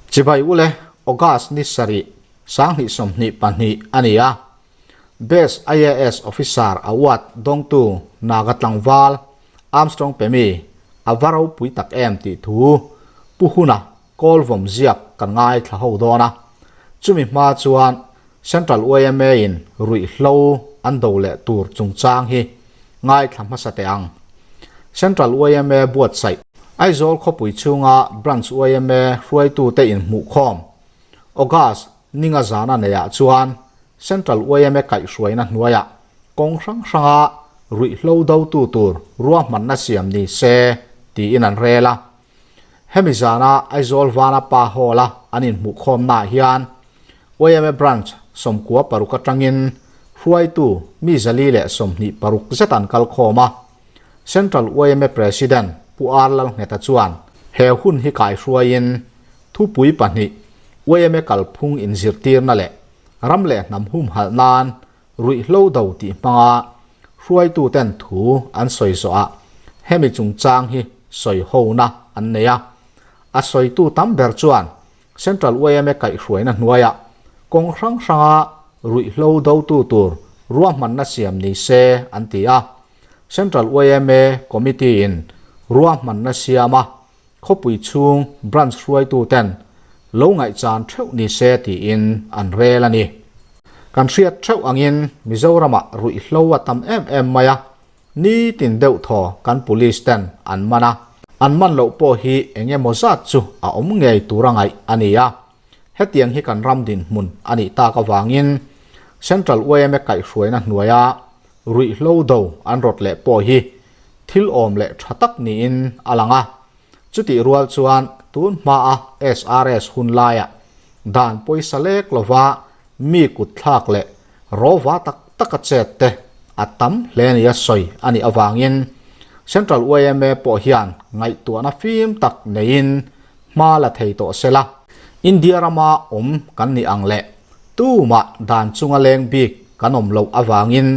Chibai ule August ni sarih 2022 a ni a. Best IAS Officer Award dawngtu Naga tlangval Armstrong Pemi a va ropui tak em tih thu Pu Huna kawl vawm ziak kan ngaithla ho dawn a. Chumi hma chuan Central yma in ruihhlo an do leh tur chungchang hi ngaithla hmasa teh ang. Central yma buatsaih Aizawl khawpui chhunga Branch yma hruaitute inhmuhkhawm August ninga zana neiah chuan Central yma kaihhruaina hnuaiah kawng hrang hranga ruihhlo dotu tur ruahmanna siam ni se tiin an rel a. Hemi zana Aizawl Vana Pa Hall-a an inhmuhkhawmnaah hian yma Branch 96 atangin hruaitu mi 126 zet an kalkhawm a. Central yma President Pu R Lalngheta chuan he hun hi kaihruaiin thupui pahnih yma kalphung inzirtirna leh ram leh hnam humhalh nan ruihhlo do tih hmanga hruaituten thu an sawi zawhah hemi chungchang hi sawi hona an nei a. A sawitu tam ber chuan Central yma kaihhruaina hnuaiah kawng hrang hranga ruihhlo dotu tur ruahmanna siam ni se an ti a. Central yma Committee-in ruahmanna siama khawpui chhung branch hruaituten lo ngaihchan theuh ni se tiin an rel a ni. Kan hriat theuh angin Mizoramah ruihhlo a tam em em mai a, nitin deuh thaw kan police ten an man a, an man loh pawh hi eng emaw zat chu a awm ngei tur a ngaih a ni a. Hetiang hi kan ram dinhmun a nih tak avangin Central yma kaihhruaina hnuaia ruihhlo do an rawt leh pawh hi thil awm leh tha tak niin a lang a. Chutih rual chuan tun hmaa SRS hun laia dan pawisa lek lova mi kut thlak leh rawva tak taka chet te a tam hle nia sawi a nih avangin Central yma pawh hian ngaihtuahna fim tak neiin hma la thei tawh se la. India rama awm kan nih ang leh tumah dan chunga leng bik kan awm loh avangin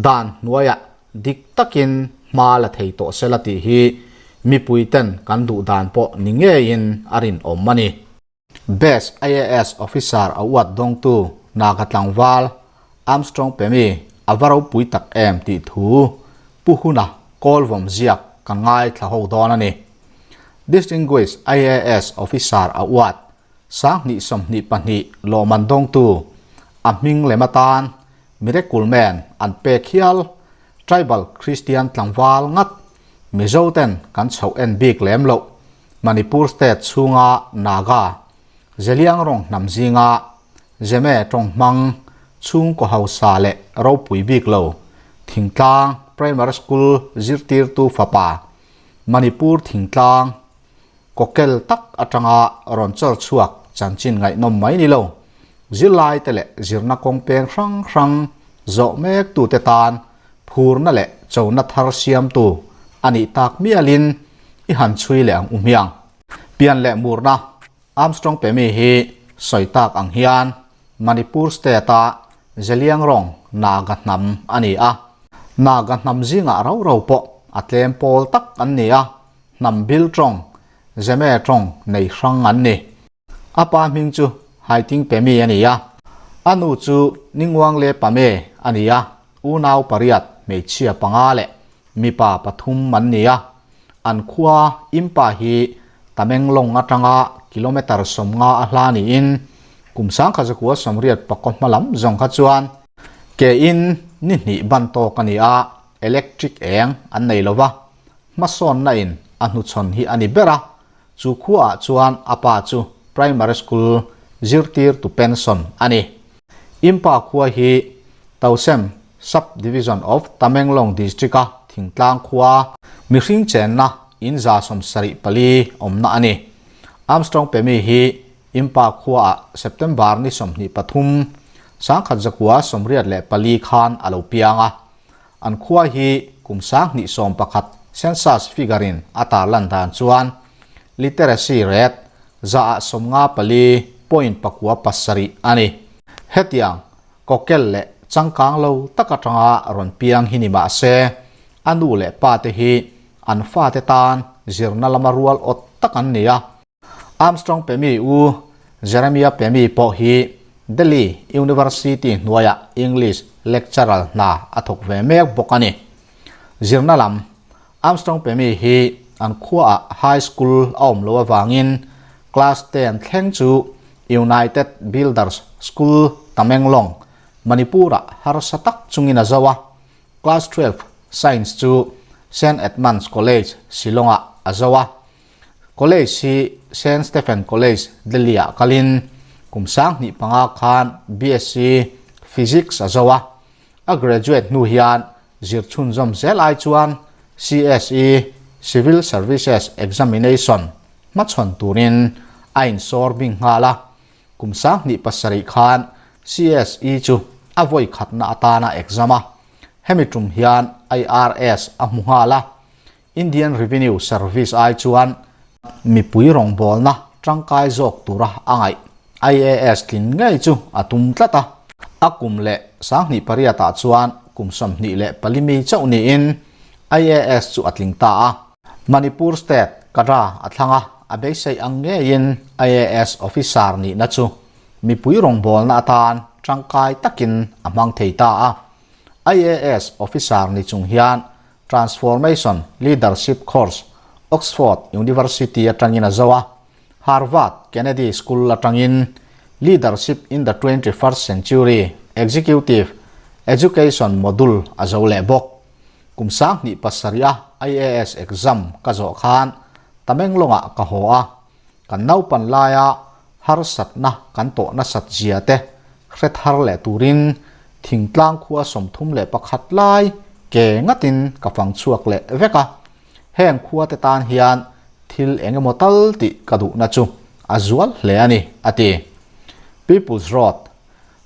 dan hnuaiah dik takin hma la thei tawh se la tih hi mipui ten kan duh dan pawh ni ngeiin a rinawm a ni. Best IAS Officer Award dawngtu Naga tlangval Armstrong Pemi a va ropui tak em tih thu Pu Huna kawl vawm ziak kan ngaithla ho dawn a ni. Distinguished IAS Officer Award 2022 lawhman dawngtu a hming lem atan Miracle Man an pek hial Tribal Christian tlangval ngat Mizo ten kan chhoh en bik lem loh Manipur State chhunga Naga Zeliangrong hnam zinga Zeme tawng hmang chhungkaw hausa leh ropui bik lo Thingtlang Primary School zirtirtu fapa Manipur Thingtlang Kawkel tak atanga rawn chawr chhuak chanchin ngaihnawm mai ni lo. Zirlaite leh zirna kawng peng hrang hrang zawh mektute tan phurna leh chona thar siamtu a nih tak mialin i han chhui leh ang u hmiang. Pian leh murna Armstrong Pemi hi sawi tak ang hian Manipur State-a Zeliangrong Naga hnam a ni a. Naga hnam zingah rau rau pawh a tlem pawl tak an ni a, hnam bil tawng, Zeme tawng nei hrang an ni. A pa hming chu Haiting Pemi a ni a, a nu chu Ninguangle Pame a ni a, unau pariat hmeichhia panga leh mipa pathum an ni a. An khua Impa hi Tamenglong atanga kilometre 50 a hla niin kum 1989 hma lam zawng kha chuan ke in ni hnih ban tawk a ni a, electric eng an nei lo va, hmasawnna in a hnuchhawn hi a ni ber a, chu khuaah chuan a pa chu primary school zirtirtu pension a ni. Impa khua hi Tousem Sub-Division of Tamenglong District-a thingtlang khua mihring chenna in 74 awmna a ni. Armstrong Pemi hi Impa khuaah September ni 23, 1984 khan a lo piang a. An khua hi kum 2011 census figure-in a tarlan dan chuan literacy rate 54.7% a ni. Hetiang kawkel leh changkang lo tak atanga rawn piang hi ni mah se, a nu leh pa te hi an fate tan zirna lama rual awt tak an ni a. Armstrong Pemi u Jeremiah Pemi pawh hi Delhi University hnuaiah English lecturer hna a thawk ve mek bawk a ni. Zirna lam, Armstrong Pemi hi an khuaah high school a awm loh avangin class ten thleng chu United Builders School Tamenglong, Manipur-ah harsa tak chungin a zo a. Class 12 Science chu Saint Edmund's College, Shillong-ah a zo a. College hi Saint Stephen College, Delhi-ah kalin kum 2005 khan BSc Physics a zo a. A graduate hnu hian zir chhunzawm zel ai chuan CSE, Civil Services Examination, hmachhawn turin a insawr bing nghal a. Kum 2007 khan CSE chu a vawi khatna atana exam a. Hemi tum hian IRS a hmu nghal a. Indian Revenue Service ai chuan mipui rawngbawlna tangkai zawk tura a ngaih IAS tlin ngei chu a tum tlat a. A kum leh 2008 ah chuan kum 24 mi chauh niin IAS chu a tling ta a. Manipur State Kadra a thlang a, a beisei ang ngeiin IAS officer nihna chu mipui rawngbawlna atan tangkai takin a hmang thei ta a. IAS officer ni chung hian Transformation Leadership Course Oxford University atangin a zo a, Harvard Kennedy School atangin Leadership in the 21st Century Executive Education Module a zo leh bawk. Kum 2007 a IAS exam ka zawh khan Tamenglongah ka haw a, kan naupan laia harsatna kan tawh nasat zia te hre thar leh turin thingtlang khua 31 lai ke ngatin ka fang chhuak leh vek a. Heng khua te tan hian thil eng emaw tal tih ka duhna chu a zual hle a ni, a ti. People's Road,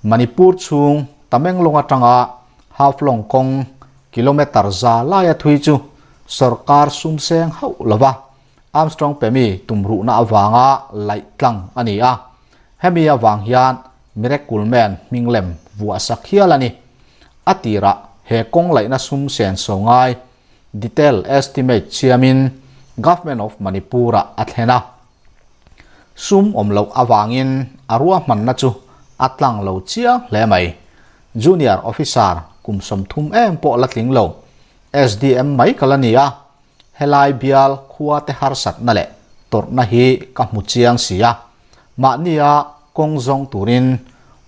Manipur chhung Tamenglong atanga Haflong kawng kilometre za laia thui chu sorkar sum seng hauh lova Armstrong Pemi tumruhna avanga laih tlang a ni a. Hemi avang hian Miracle Man hming lem vuah sak hial a ni. A tirah he kawng laihna sum sen so ngai detail estimate siamin Government of Manipur-ah a thlen a. Sum awm loh avangin a ruahmanna chu a tlang lo chiang hle mai. Junior Officer kum 30 em pawh la tling lo, SDM mai ka la ni a. Helai bial khua te harsatna leh tawrhna hi ka hmu chiang si a, mahnia kawng zawng turin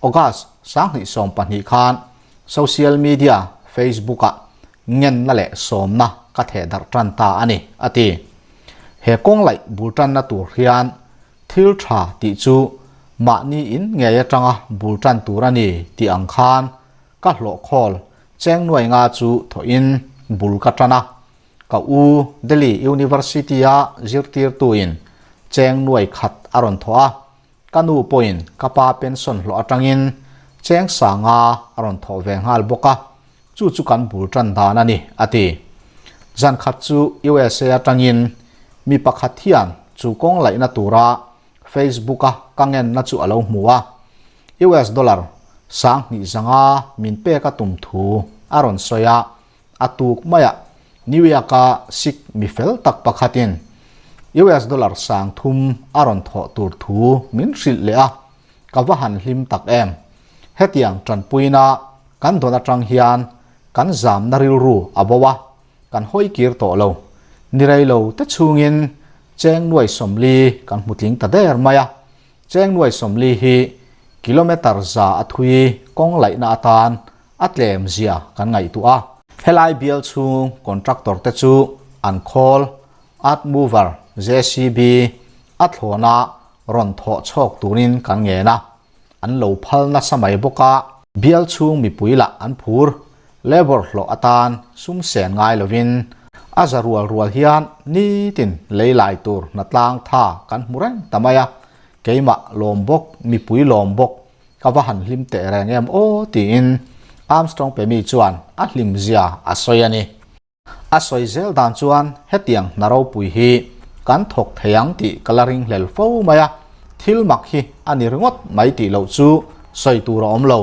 August 2020 khan social media Facebook-ah ngenna leh sawmna ka theh darh tan ta a ni, a ti. He kawng laih bul tanna tur hian thil tha tih chu mahni in ngei atanga bul tan tur a ni tih ang khan ka hlawh khawl cheng nuai nga chu thawhin bul ka tan a. Ka u Delhi University-a zirtirtuin cheng nuai khat a rawn thawh a, ka nu pawhin ka pa pension hlawh atangin cheng sanga a rawn thawh ve nghal bawk a, chu chu kan bul tan dan a ni, a ti. Zan khat chu USA atangin mi pakhat hian chu kawng laihna tura Facebook-a ka ngenna chu a lo hmu a, US dollar 2500 min pek a tum thu a rawn sawi a. A tuk maiah New York-a Sikh mi fel tak pakhatin US dollar 3000 a rawn thawh tur thu min hrilh leh a, ka va han hlim tak em. Hetiang tanpuina kan dawn atang hian kan zamna rilru a bo a, kan hawi kir tawh lo. Ni rei lo te chhungin cheng nuai 40 kan hmu tling ta der mai a, cheng nuai 40 hi kilometre 100 a thui kawng laihna atan a tlem zia kan ngaihtuah a. Helai bial chhung contractor te chu an khawl, earth mover, JCB, a thlawna rawn thawh chhawk turin kan ngen a, an lo phal nasa mai bawk a. Bial chhung mipui lah an phur, labour hlawh atan sum sen ngai lovin a za rual rual hian nitin lei lai tur hnatlang tha kan hmu reng ta mai a, keimah lawm bawk, mipui lawm bawk, ka va han hlim teh reng em aw tiin Armstrong Pemi chuan a hlim zia a sawi a ni. A sawi zel dan chuan hetiang hna ropui hi kan thawk thei ang tih ka la ring hlel fo mai a, thil mak hi a ni ringawt mai tih loh chu sawi tur a awm lo,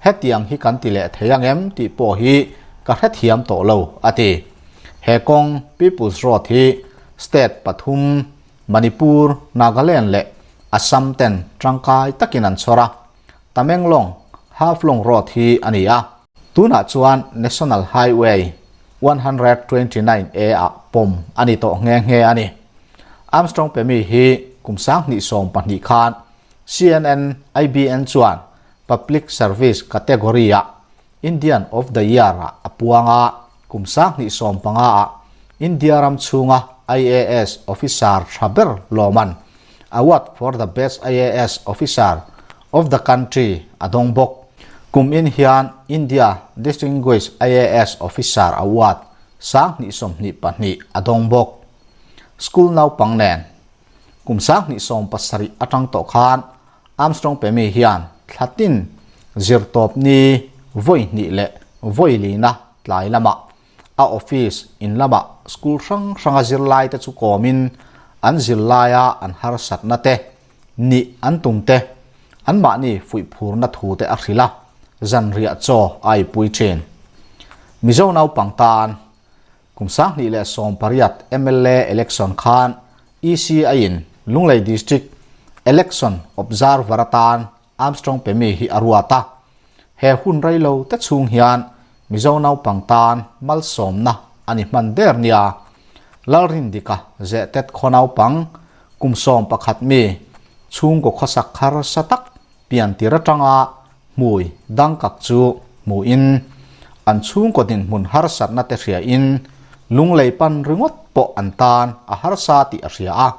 hetiang hi kan ti leh thei ang em tih pawh hi ka hrethiam tawh lo, a ti. He kawng People's Road hi state pathum. Manipur, Nagaland leh Assam ten tangkai takin an chhawr a, Tamenglong, Haflong Road hi a ni a. Tunah chuan National Highway 129 A ah pawm a ni tawh nghe nghe a ni. Armstrong Pemi hi kum 2012 khan CNN IBN chuan Public Service category ah Indian of the Year ah a puang a, kum 2015 ah India ram chhunga IAS officer tha ber lawman Award for the Best IAS Officer of the Country a dawng bawk. Kum in hian India Distinguished IAS Officer Award 2022 a dawng bawk. School naupang nen kum 2017 atang tawh khan Armstrong Pemi hian thlatin zirtawp ni vawi hnih leh vawi lina tlai lamah a office in lamah school hrang hranga zirlai te chu kawmin an zirlaia an harsatna te, nih an tum te, anmahni fuihphurna thu te a hrilh a, zanriah chaw a eipui thin. Mizo naupang tan kum 2018 mla election khan ECI in Lunglei District Election Observer atan Armstrong Pemi hi a ruat a, he hun rei lo te chhung hian Mizo naupang tan malsawmna a ni hman der nia. Lalrindika Zehtet khaw naupang kum 11 mi chhungkaw khawsak harsa tak pian tir atanga hmui dangkak chu hmuin an chhungkaw dinhmun harsatna te hriain lunglei pan ringawt pawh an tan a harsa tih a hria a.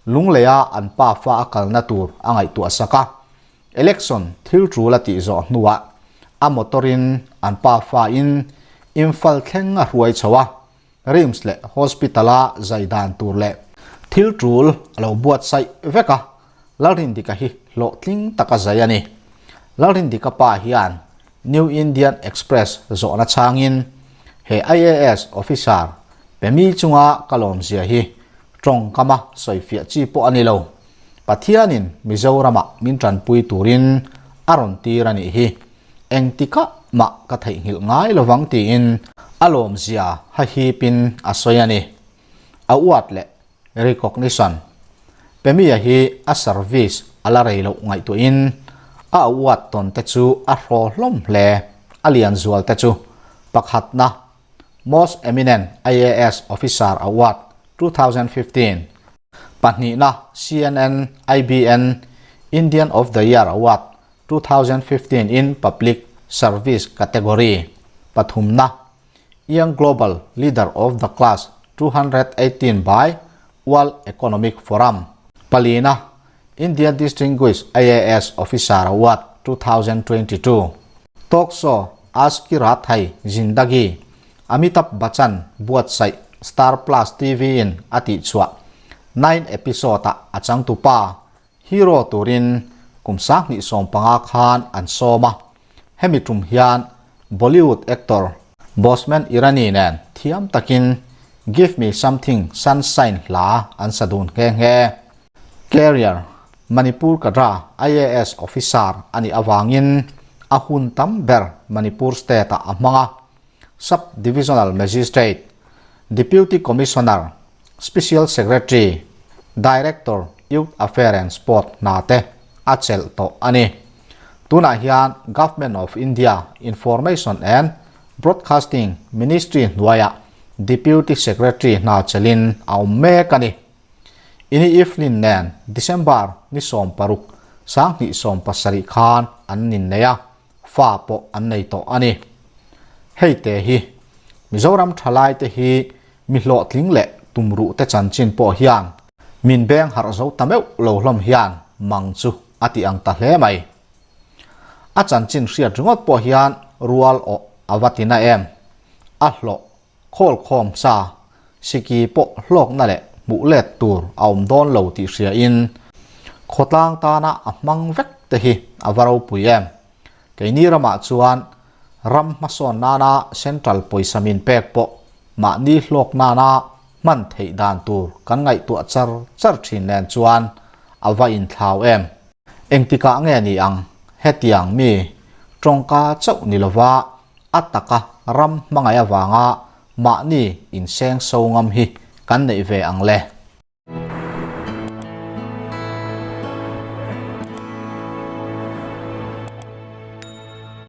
Lungleia an pa fa a kalna tur a ngaihtuah sak a, election thil tul a tih zawh hnuah a motor in an pa fa in Imphal thleng a hruai chho a, RIMS leh hospital a zai dan tur leh thil tul a lo buatsaih vek a, Lalrindika hi hlawhtling taka zai a ni. Lalrindika pa hian New Indian Express zawhna changin he IAS officer Pemi chunga ka lawmzia hi tawngkama sawifiah chi pawh a ni lo. Pathianin Mizoramah min tanpui turin a rawn tir a nih hi. Engtikah mah ka theihnghilh ngai lovang tiin a lawmzia hahipin a sawi a ni. A uat leh recognition Pemia hi a service a la rei loh ngaihtuahin a uat tawn te chu a hraw hlawm hle. A lian zual te chu pakhatna Most Eminent IAS Officer Award 2015, pahnihna CNN IBN Indian of the Year Award 2015 in Public Service category, pathumna Young Global Leader of the Class 218 by World Economic Forum, palina India Distinguished IAS Officer Award 2022. Talk show Aaj Ki Raat Hai Zindagi Amitabh Bachchan buatsaih Star Plus TV in a tihchhuah nine episode ah a changtupa hero turin kum 2015 khan an sawm a, hemi tum hian Bollywood actor Bosman Irani nen thiam takin Give Me Something Sunshine hla an sa dun nghe nghe. Career, Manipur Cadre IAS Officer a nih avangin a hun tam ber Manipur State ah a hmang a, Sub Divisional Magistrate, Deputy Commissioner, Special Secretary, Director Youth Affair and Sport hna te a chelh tawh a ni. Tunah hian Government of India Information and Broadcasting Ministry hnuaiah Deputy Secretary hna chelhin a awm mek a ni. Ini Evelyn nen December ni 16, 2017 khan an ninnei a, fa pawh an nei tawh a ni. Hei te hi Mizoram thalai te hi mi hlawhtling leh tumruh te chanchin pawh hian min beng harh zo ta meuh lo hlawm hian mang chu a ti ang ta hle mai. A chanchin hriat ringawt pawh hian rual awh a va ti na em. A hlawh khawl khawm sa siki pawh hlawkna leh hmuh let tur a awm dawn lo tih hria in khawtlang tana a hmang vek te hi a va ropui em. Keini ramah chuan ram hmasawn nana central pawisa min pek pawh mahni hlawk nana hman theih dan tur kan ngaihtuah char char thin nen chuan a va inthlau em. Engtikah nge ni ang hetiang mi tawngka chauh ni lova a taka ram hmangaih avanga mahni inseng so ngam hi kan neih ve ang le.